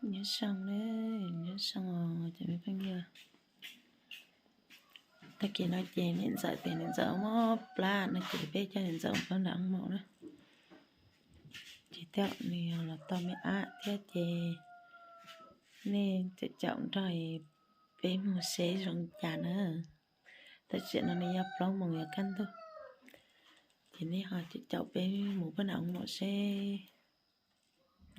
Nyob zoo, nyob zoo os cov me phooj ywg. Tag kis no ces niam ntxawm tias niam ntxawm muab plab no ces peb coj niam ntxawm mus plaub nram hoos maum na. Ces tej zaum nws los tau me ab thiab ces nej caum caum nrog peb mus seb zoo cas na. Tam sim no nws yog plaub moos yuav kaj ntug, ces nej ho caum caum peb mus plaub nram hoos maum seb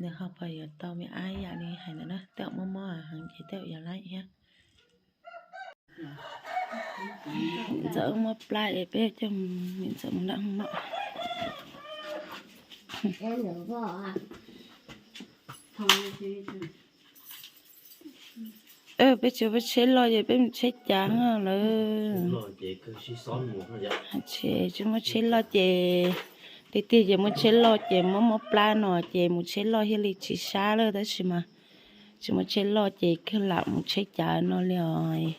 nws ho puas yuav tau me ab yam li hais ntawd na. Tej zaum mob mob heev ces tej zaum yog laib thiab. Niam ntxawm muab plab es peb coj niam ntxawm mus nram hoos maum. Peb tsis muaj tsheb loj ces peb mus tsheb cav lawm. Tsis muaj tsheb loj ces, tiag tiag ces muaj tsheb loj ces muab muab plab no ces mus tsheb loj thiaj li tsis sab lawm, tab sis mas tsis muaj tsheb loj ces kawg lam mus tsheb cav no li os.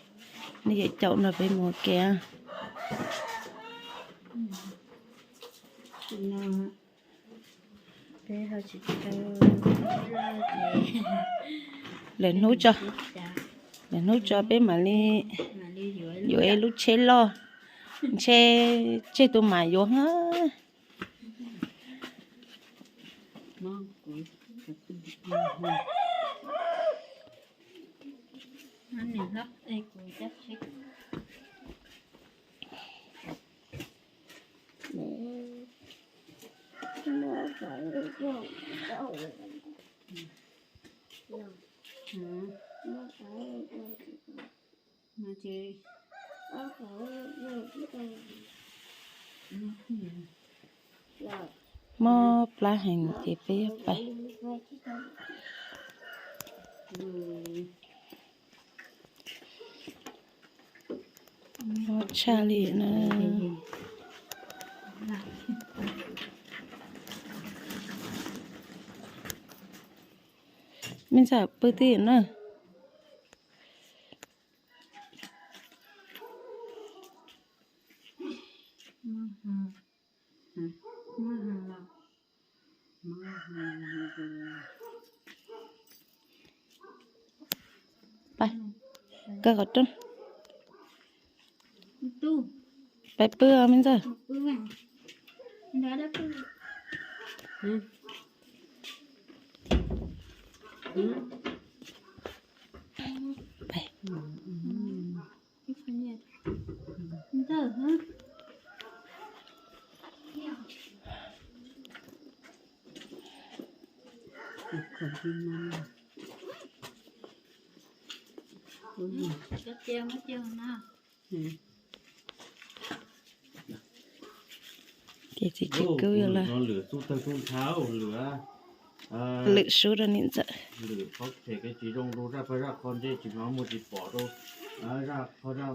Nej caum caum nrog peb mus ua ke. Lwm hnub tso, lwm hnub tso peb mam li yuav ib lub tsheb loj, ntshe tseg tus mam yuav. Mob plab heev ces peb yuav pais. Mob tshaj li na. Me ntxawm pw twj ywm na. Pais, kaw qhov rooj. Pais pw os me ntxawg. Pais. Ces txiv tsis kwv yog lawm. Lwm sub rau niam ntxawm. Lwm qhov tseem kev tsis zoo rau zaj paj zaj qho ntsej tsis hnov muaj tsis pom rau zaj qhov zaj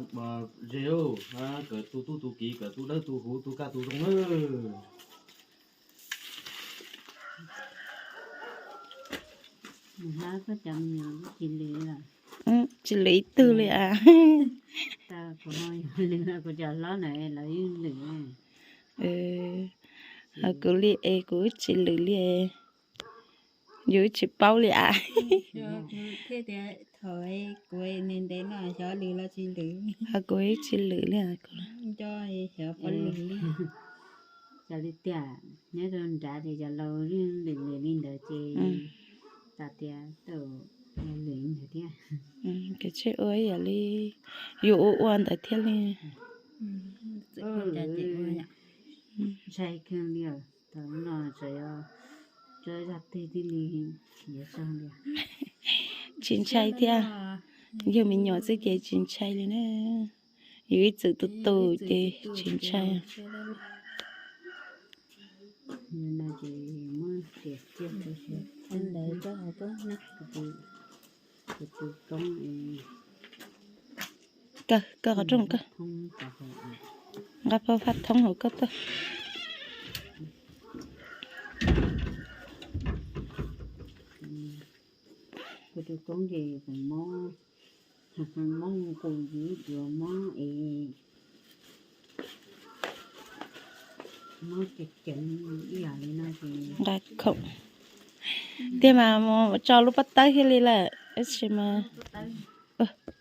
ze, kawm tu tub tu kiv, kawm tu dawb tu huv, tu kaj tu zoo na. Tsis lwm ib tug li as. Kuv cov hlob na lawv yeej lwm. Ho kuv li es kuv tsis lwm li. Yus tsis paub li as. Ho kuv tsis lwm li. Xyov li tiag, nyob rau nrad ces cov laus yeej lwm lwm li ntawd ces tas tias tau lwm li ntawd thiab. Kev tsheb ua ib yam li yus ua ua ntawd thiaj li. Ntshai kawg li os, thaum no tseem yog zaj twg thiaj li yuav zoo li. Tsis ntshai thiab, yog me nyuam xwb ces tsis ntshai li na. Yus ib txwm tu tu ces tsis ntshai. Kaw, kaw qhov rooj kaw. Nqa paj faj thoob hauv koj tuaj. Kuv tus koob ces mob, mob nqus yus cua mob es mob ceev ceev ib yam li no ces nqa khoom, Tiag mas mus tso lub pob tawb thiaj li lawm, tab sis mas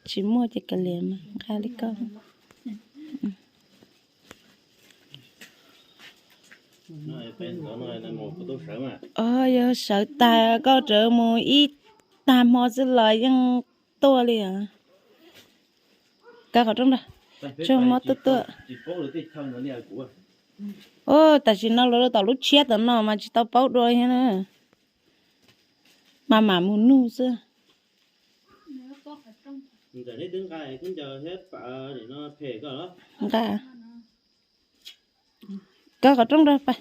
tsis muaj ces kav liam mas nqa li koj. Yog sawv tas koj rawv mus ib tag hmo xwb los yeej tuaj li os. Kaw qhov rooj nrog, tsuag mob tuaj tuaj. Tam sim no los rau tom lub tshiab tom no mas tsis tau paub dua thiab na. Mas mam mus nug xwb. Nqa. Kaw qhov rooj nrog pais.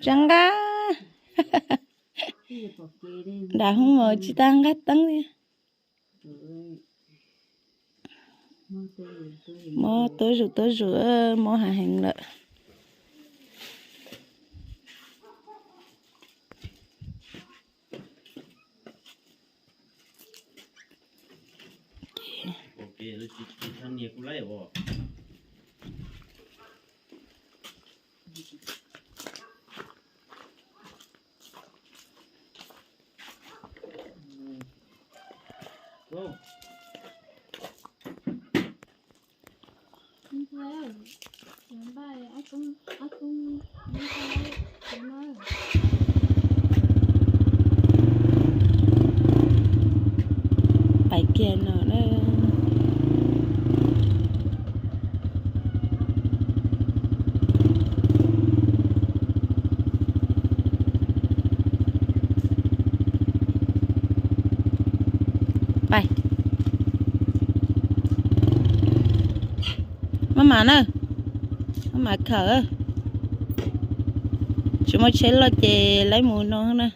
Tsa nqa. Nram hoob mos tsis tas nqa teeb li. Mob tuab zus tuab zus, mob heev heev lawm. Pais kiag no na. Pais. Maj mam na, maj mam khawm. Tsis muaj tsheb loj ces laib mus no na.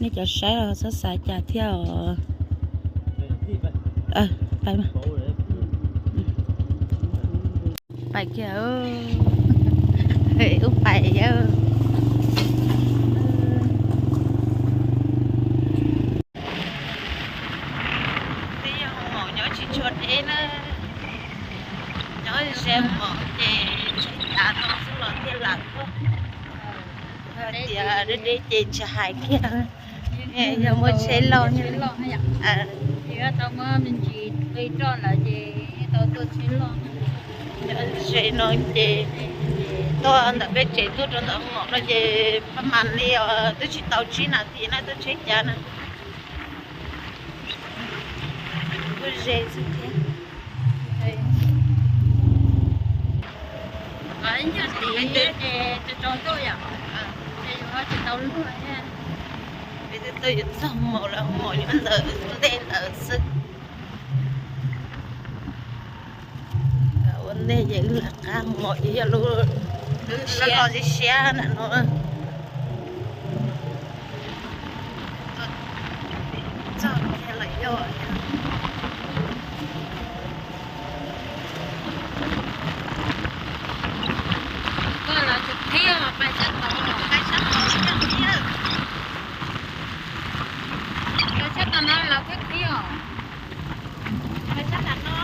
Nej cov saib los txhob xav cas thiab os. Pais kiag, wb pais. Twb yog maum nyob tsis tshua deb na, nyob ze maum ces tseem tas no xwb los thiaj lam tuaj. Tias deb deb ces tsis hais kiag, yog muaj tsheb loj. Tau muab me ntsis qi roj lawm ces tau tuaj tsheb loj. Nyob ze no ces tuaj ntawm peb tsev tuaj rau ntawm maum no ces pab mam li twb tsis tau tsib nas this na tuaj tsheb cav na. Kuj ze xwb thiab. Ib nyuag tim ces tsaus ntuj yom, ces yus ho tsis tau luag thiab. Peb twb tuaj yuav txog maum lawm, maum nyob ntawm ntej ntawd xwb. Ua ntej ces wb lawv qab mus, yog lub siab siab ntawm no. Txog kiag lawm yog. Koj los tsis qhib os, pais sab tod, pais sab tod thiab. Pais sab tod no los thiab qhib os. Pais sab tod no.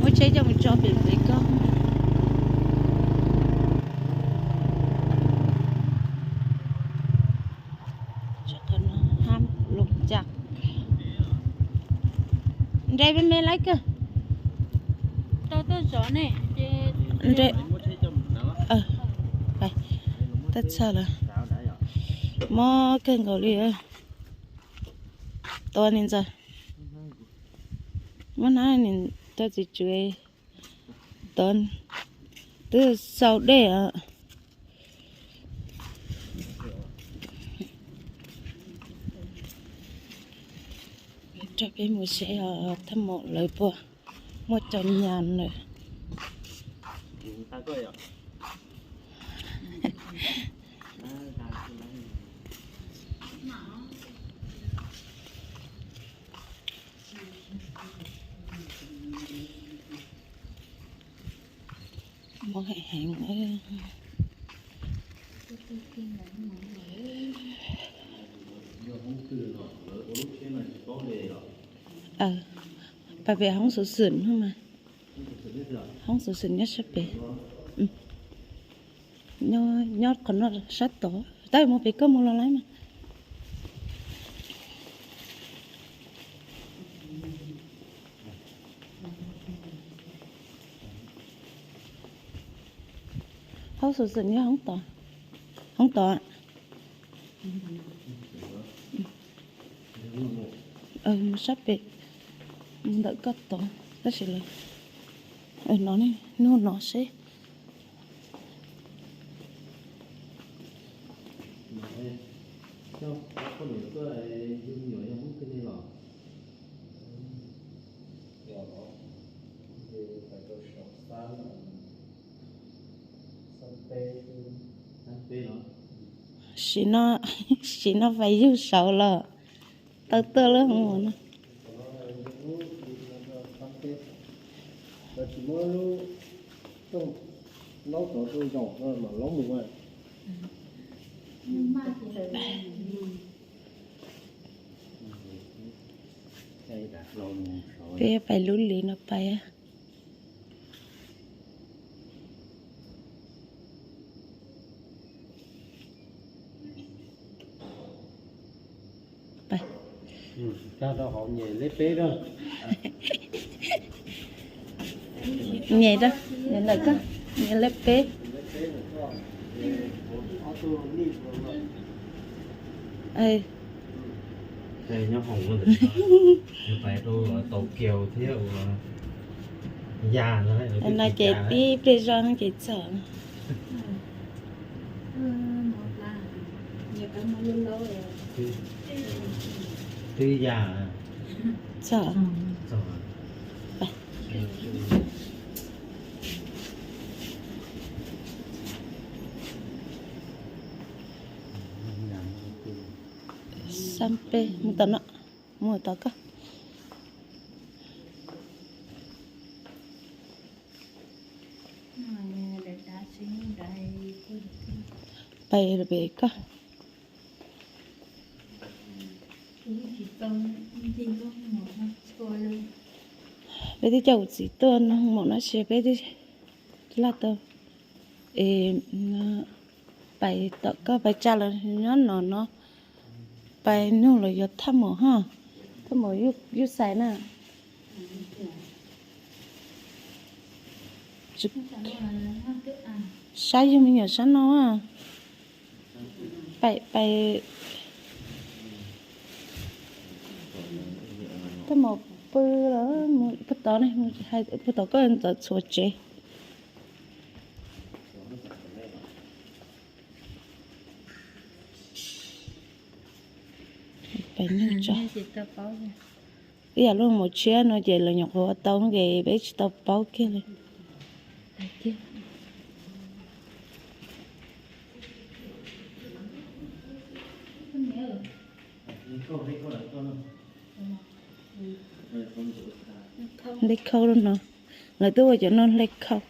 Muab tsheb coj mus tso pem pem koj. Nres me me laib kawg. Tab txhawj lawm, mob kawg nkaus li. Tua ni ntxawg, muab hnab ni rau txiv tswv, tua, twb xau dej os. Rau peb mus seb thaj maum lawv puas muaj cov nyas lawm. Mob heev heev. Pais pem hoob xov xwm no mas. Hoob xov xwm nyob sab pem. Nyob qhov no sab tod, tab mus pem koj mus los lawm mas. Hoob xov xwm nyob hoob tod, hoob tod. Mus sab pem, mus ntawm koj tod, tab sis lawm no, nug no seb. Sim no, sim no pais yug saud los tau tuaj lub hoob no. Peb pais lub li no pais. Nyem rau, nyem lawm koj, nyem lawm peb. Nyob hauv no, pais rau Tokyo thiab ua Yas no. No ces ib pliag zoj no ces txog. Twb Yas txog. Xab peb mus tom no, mus tom koj. Pais pem koj. Peb twb coj kuv txiv tuaj no, mus no ces peb twb laj tau. Es pais tom koj pais tsa los nyob no no, pais nug los yog thaj maum ho, thaj maum yub xais na. Sab yug me nyuam sab no. Pais, pais, thaj maum pw los pw tod ne, pw tod koj txawm txhua tsev. Pais nug tso. Ib yam lub maum tshiab no ces lawv nyuam qhuav ua tau ces peb tsis tau paub kiag li. Hle khau no, lawv twb ua cov no hle khau.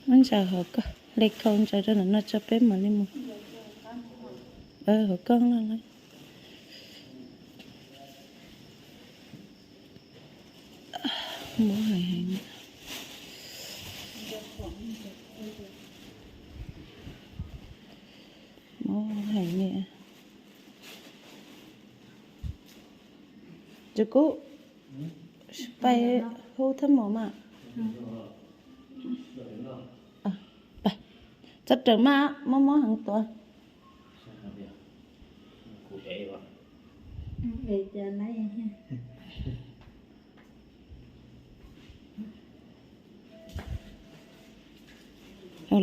Muab ntsaws hauv koj, hle khau ntsaws rau ntawm no tso peb mam li mus. Hauv koj no lawm. Mob heev heev. Mob heev li. Tsis kub, pais hu thaj maum mas. Txhob raws mas, mob mob heev tuaj.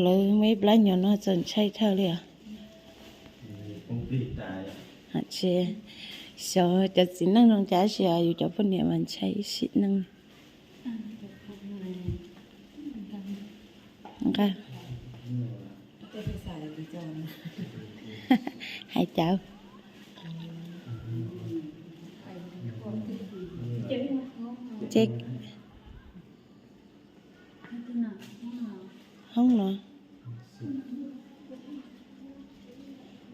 Lawv muaj ib plab nyuag no txawm ntshai dhau li os. Tsis xyov cov txiv neej zoo cas, tab sis yus cov poj niam mas ntshai ib sim neej. Nqa, hais cawv. Ces hoob No.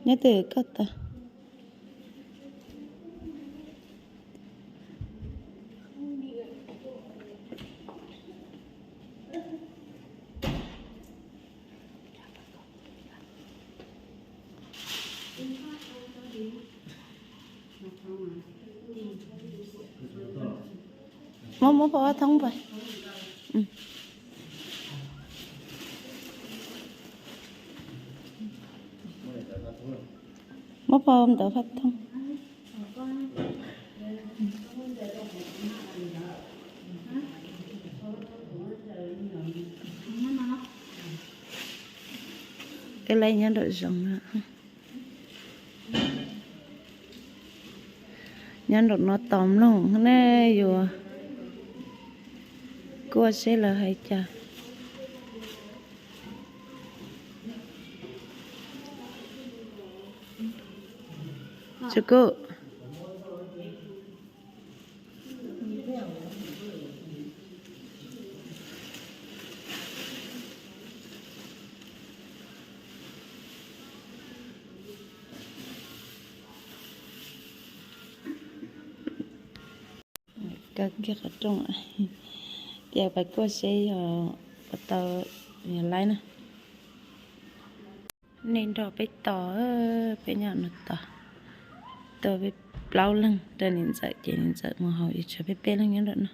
Nyob twg koj tau. Muab, muab phau ob thoob pais. Muab phau ntawd phau thoob. Wb lawv nyob nraum zoov na. Nyob nraum no tos mloog ne, yuav kuaj seb lawv hais cas. Tsis kuj. Kaw kiag qhov rooj, ces pais kuaj seb yog puas tau, yog laib na. Nej nrog peb tos, peb nyob no tos, tos peb plaub leeg rau niam ntxawm ces niam ntxawm mus haus, tshuav peb peb leeg nyob nram no.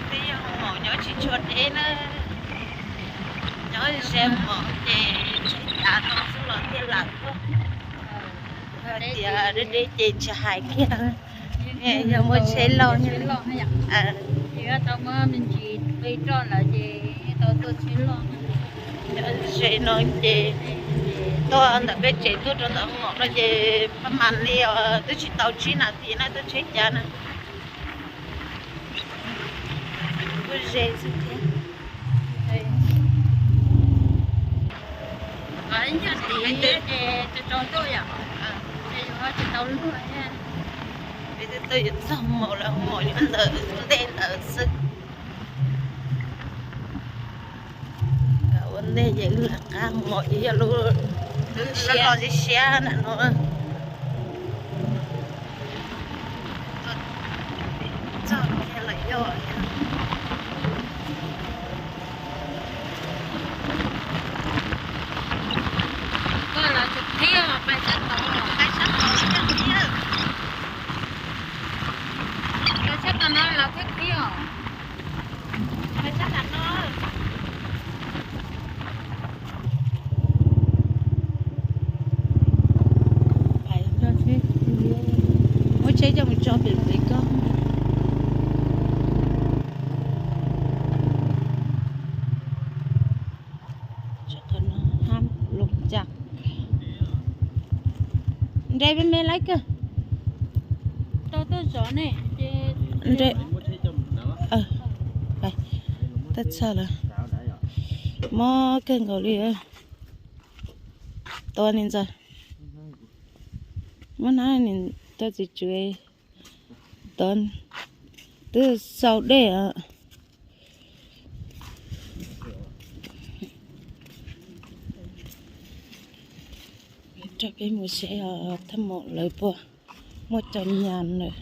Twb yog maum nyob tsis tshua deb na, nyob ze maum ces tshaib cav no xwb los thiaj lam tuaj. Tias deb deb ces tsis hais kiag, yog muaj tsheb loj, tau muab me ntsis qi roj lawm ces tau tuaj tsheb loj. Nyob ze no ces tuaj ntawm peb tsev tuaj rau ntawm maum no ces pab mam li os, twb tsis tau tsib nas this na, tuaj tsheb cav na. Kuj ze xwb thiab. Ib nyuag tid ces tso tso tuaj yom, ces yuav tsis tau luag thiab. Peb twb tuaj yuav txog maum lawm, maum nyob ntawm ntej ntawd xwb. Ua ntej ces wb lam qab maum ces yog lub siab siab na no. Txog thiab lawm yog. Koj los tsis qhib os, pais sab tod, pais sab tod thiab. Pais sab tod no los thiab qhib os. Pais sab tod no. Muab tsheb coj mus tso pem pem koj. Qhov no hab loo cas. Nres me me laib kawg. Nres. Tab txhawj lawm. Mob kawg nkaus li. Tod niam ntxawm, muab hnab niam txiv tswv tod, twb xau dej os. Rau peb mus seb thaj maum lawv puas muaj cov nyas lawm.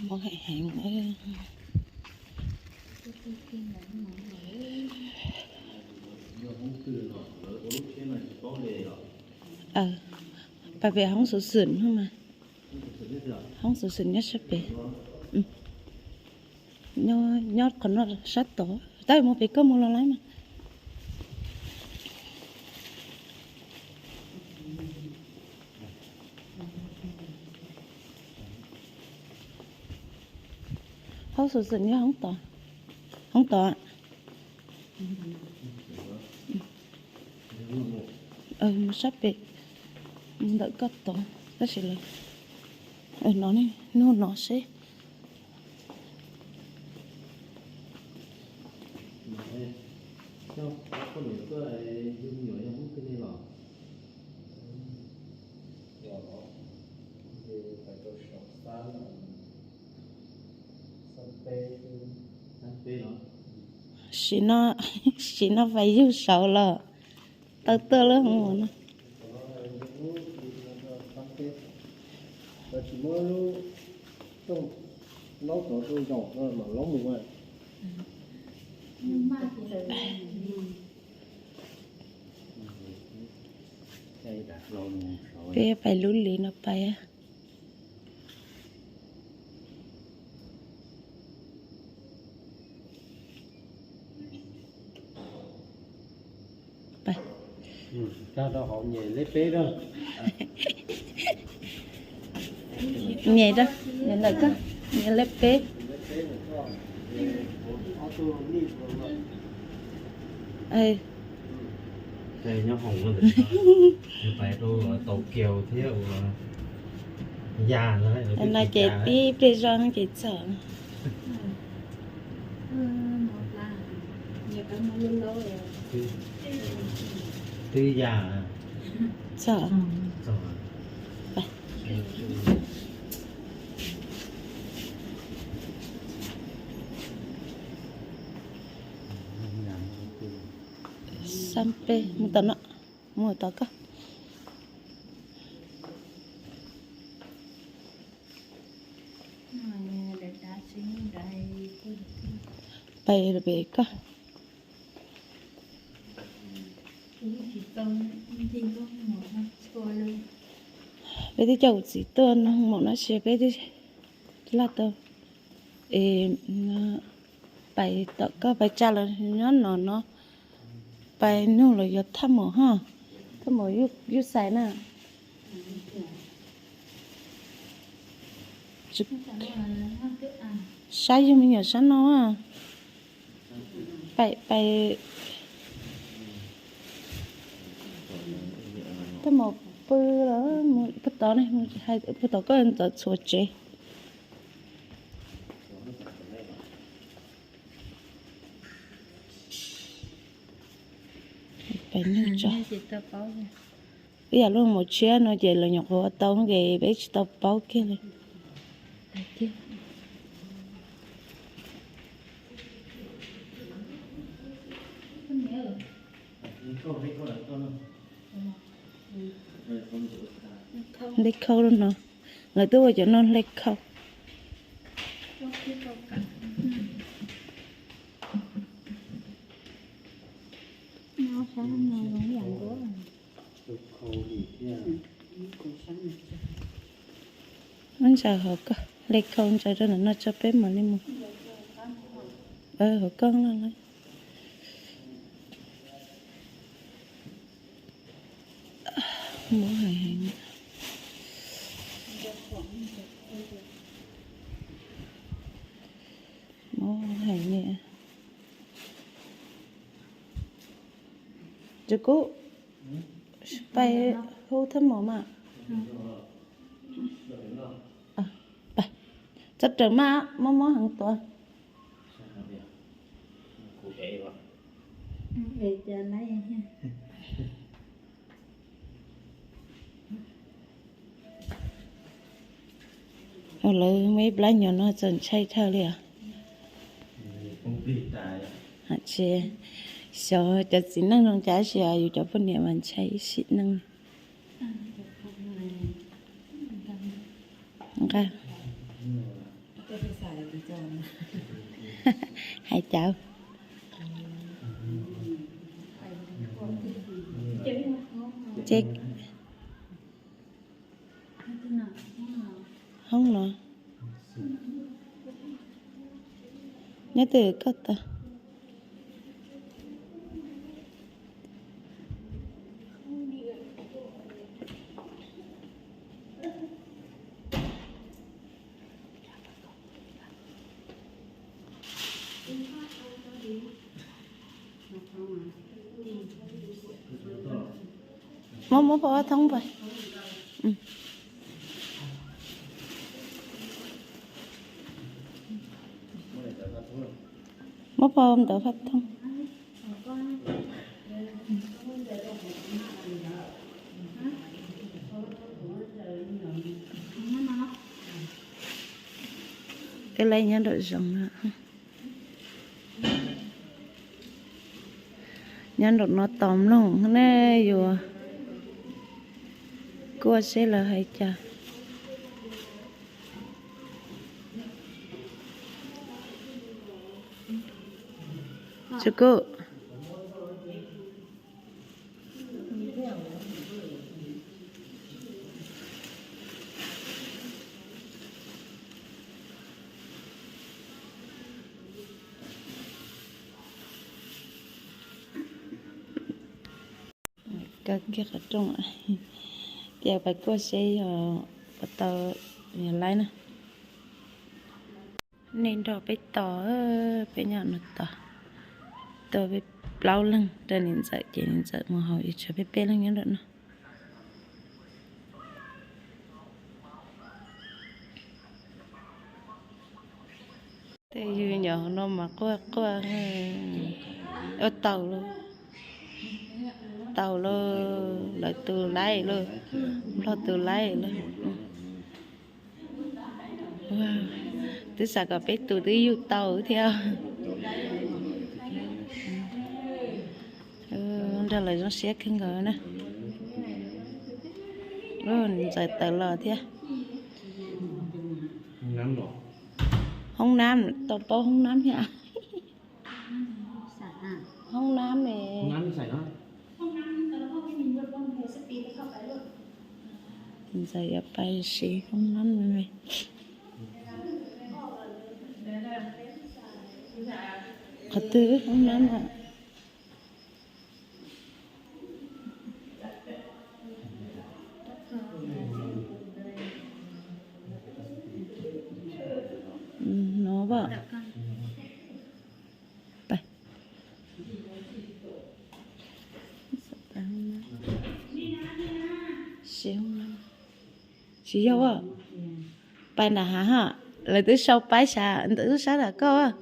Mob heev heev. Pais pem hoob xov xwm no mas. Hoob xov xwm nyob sab pem. Nyob qhov no sab tod, tab mus pem koj mus los laib mas. Hoob xov xwm nyob hoob tod, hoob tod. Mus sab pem, mus ntawm koj tod. Tab sis lawv, no ne, nug no seb. Sim no, sim no pais yug saud los tau tuaj lub hoo no. Peb pais lub liv no pais. Nyem rau, nyem ntawm koj, nyem lej peb. Nyob hoom, pais rau Tokyo thiab ua ya no ces tib pliag zog ces txog. Twb ya txog. Xab peb mus tom no, mus tom koj. Pais pem koj. Peb twb coj kuv txiv tuaj nug maum no sis peb twb laj tau. Es pais tom koj pais tsa los nyob no no, pais nug los yog thaj maum ho, thaj maum yub xais na. Sab yug me nyuam sab no. Pais, pais, thaj maum pw los puag tod ne, puag tod koj txov txhua tsev. Pais nug tso. Ib yam lub maum tshiab no ces lawv nyuam qhuav tau ces peb tsis tau paub kiag li. Hle khau no, lawv twb ua cov no hle khau. Muab ntsaws hauv koj, hle khau ntsaws rau ntawm no tso peb mam li mus. Hauv koj no na. Mob heev heev. Mob heev li. Tsis kub, pais hu thaj maum mas. Pais, txhob raws maj, mob mob heev tuaj. Lawv muaj ib plab nyuam no txawm ntshai dhau li os. Tsis, xyov cov txiv neej zoo cas sis yus cov poj niam mas ntshai ib sim neej. Nqa, hais cas, ces hoob no nyob twg koj tau. Muab, muab phau ob thoob pais. Pab pau ntawd faj thooj. Twb laib nyob nraum zoov na. Nyob nraum no tos mloog ne, yuav kuaj seb lawv hais cas. Tsis kuj. Kaw kiag qhov rooj, ces pais kuaj seb yog puas tau, yog laib na. Nej nrog peb tos, peb nyob no tos, tos peb plaub leeg rau niam ntxawm ces niam ntxawm mus haus, tshuav peb peb leeg nyob nram no. Tej yus nyob hauv no mas quaj quaj, ua taus lauj, taus lauj, lawv tus laib lauj, nplog tus laib lauj. Twb xav kom peb tus twb yug tau thiab. Nrog lawv zoo siab kawg nkaus na. Ntxawm tawm los thiab. Hoob nab, tau paub hoob nab thiab. Hoob nab ne. Ntxawm yuav pais siv hoob nab me me. Qhov twg hoob nab na? No pais. Tsis yog, pais nram hav ha, lawv twb sau paib sab, ntawm lub sab nram koj.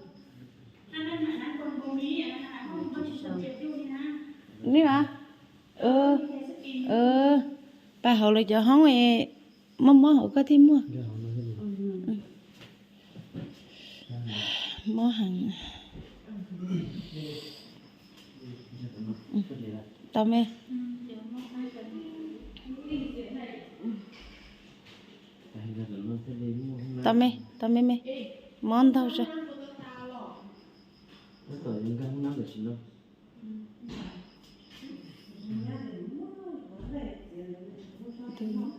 Ni mas, pais hauv lawv cov hoob, mob mob hauv koj thiaj muaj. Mob heev. Tau me, tau me, tau me me, mob ntaug zog.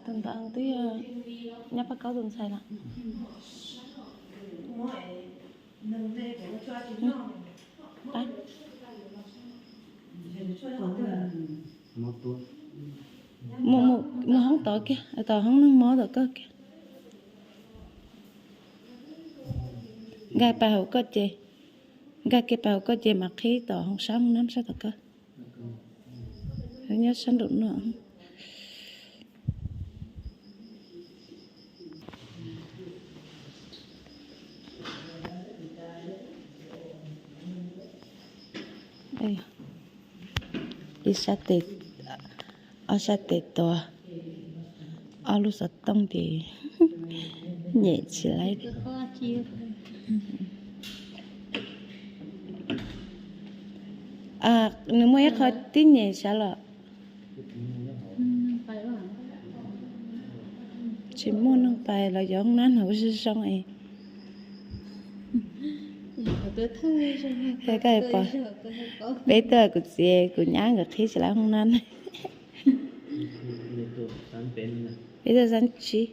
Tus ntawd twb nyob Paj Kaub tus ntxhais lawm. Mus, mus hoob tod kiag, tom hoob neeg mob tom koj kiag. Nkag pais hauv koj ces, nkag kiag pais hauv koj ces mam qhib tom hoob sab hoob nab sab tom koj. Nyob sab nraum no. Ib sab tes, ob sab tes tuav ob lub xov tooj ces nyem tsis laib. Nws muaj ib qho tib nyem sav los. Tsis muaj neeg pais los yog hoob nab no zoo zoo es. Peb tuaj kuv txiv kuv nyab nkawd qhib tsis laib hoob nab. Peb tuaj xab tsib.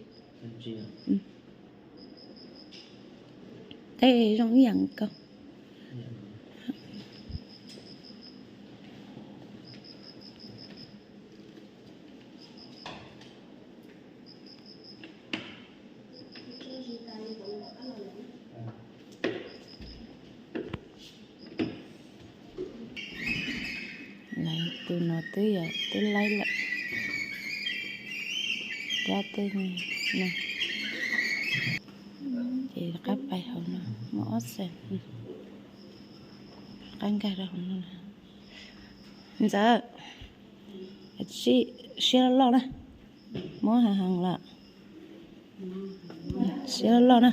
Tej zoo ib yam nkaus. Lawv tus no twb yog twb laib lawm. Rab tej no ces qab pais hauv no muaj ob xees. Qab nkag rau hauv no. Ntxawm, siab loj loj na. Muab heev heev lawm. Siab loj loj na.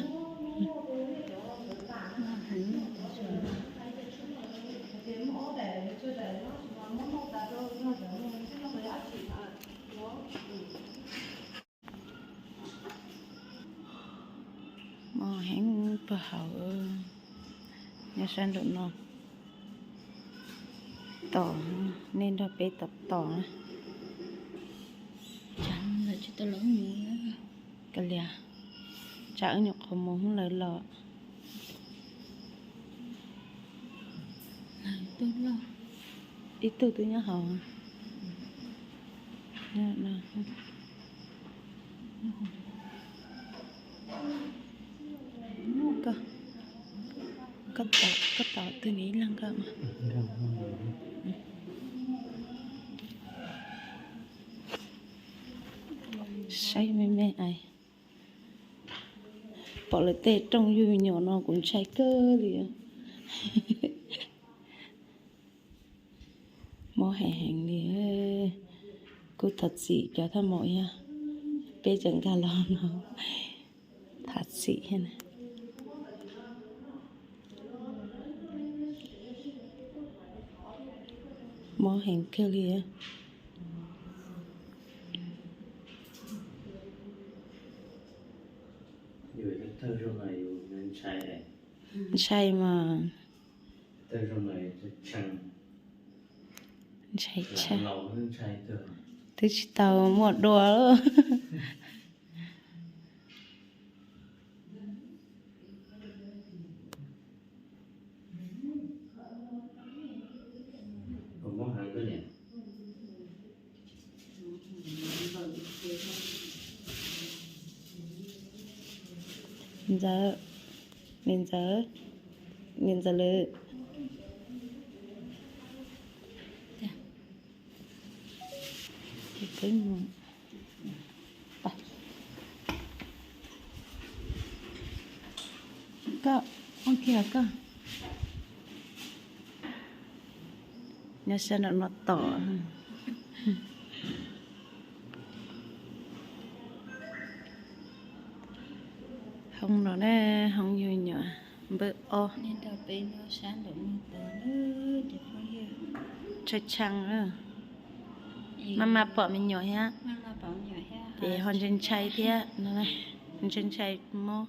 Mob heev pag hauv. Nyob sab nraum no tom, nej nrog peb tom tom na. Kav liam, tsam wb nyuam qhuav mus lawm los. Ib tug twb nyob hauv. Koj, koj tom twg ib leeg koj. Saib me me es. Pom lawv tej rooj yug nyuam no kuv ntshai kawg li. Mob heev heev li. Kuv thov txim cov thaj maum yog peb tseem nkag los no. Thov txim thiab na. Mob heev kawg li. Ntshai mas. Ntshai tshaj. Twb tsis tau muaj dua. Ntxawm, niam ntxawm, niam ntxawm lawm. Koj, ua kiag koj. Nyob sab nraum no tom. Hoob no na, hoob yug nyuam npawb ob. Tshee tshee, maj mam pom me nyuam thiab. Ces ho ntshai ntshai thiab, ntshai ntshai mob.